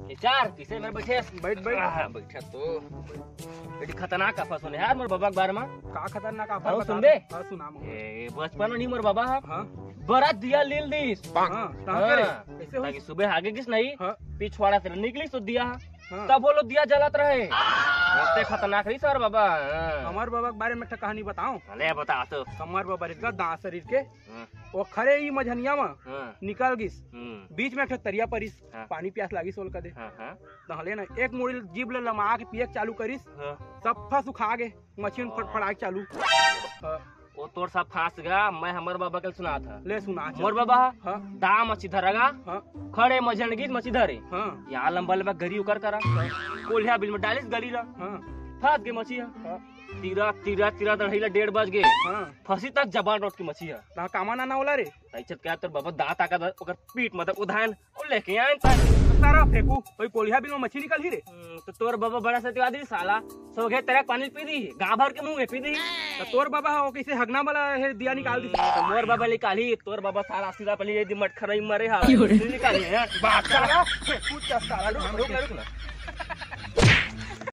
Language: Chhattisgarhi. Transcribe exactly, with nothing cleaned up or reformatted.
ए चार, किसे मेर बइठे? बइठ, बइठ। आह, बइठा तो। बड़ी खतरनाक आफत सुने यार मोर बाबा के बारे में। का खतरनाक आफत हाँ, बता सुन बे। दे। हाँ, सुना मोर। ए, बचपन में नहीं मोर बाबा हा। हाँ। बड़ा दिया लील दिस। हाँ, कहाँ के रे? हाँ। कैसे हो? ताकि सुबह आगे किस नहीं? हाँ। पिछवाड़ा से निकली तो दिया हा। हाँ। तब वो लोग दिया जलत रहे। ओते खतरनाक रही सर बाबा। हाँ। हमार बाबा के बारे में एक ठो कहानी बताओ। ले बता तो। हमार बाबा रिस गा दांत शरीर के। हाँ। वो खरे ही मझनिया में हाँ। निकल गिस। हम्म। बीच में एक ठो तरिया परिस। हाँ। पानी प्यास लागिस ओल कदे। हाँ, हाँ। तहले ना एक मुड़ी जीभ ले लमा के पिए के चालू करिस। हाँ। सफा सुखा गे, मछियन हाँ। फटफड़ा के चालू। हाँ। वो तोर सब फांस गा, मैं हमर बाबा के सुनात हा। ले सुना चल। मोर बाबा हा, हाँ। दा मछी धरा गा, हाँ। खड़े मझन गिस मछी धरे। हाँ। यहाँ लंबा लंबा गरी ओकर करा। कोल्हा बिल में डालिस गरी ला। हाँ। फंस गे मछी हा। हाँ। तीरा, तीरा, तीरा दढ़ई ला डेढ़ बज गे। हाँ। फंसी तक जबान रोट के मछी हा। ना कामा ना ना ओला रे। तैचत क्या तोर बाबा दांत आका ओकर पीठ मतलब उधान ओ लेके आए ता। सारा फेंकू, कोई कोलिहा बिल में मछली निकल ही रे। हम्म, तो तोर बाबा बड़ा सत्यवादी साला, सोगे तेरा पानी पी दी, गांव भर के मुंह में पी दी। तो तोर बाबा हो कैसे हगना वाला है दिया निकाल दी। तो मोर बाबा निकाल ही, तोर बाबा सारा सीधा पहले ये दिमाग खराब मरे हा। क्यों रे? निकाल ही है। बात सारा फेंकू चल सारा, रुक, रुक, रुक ना।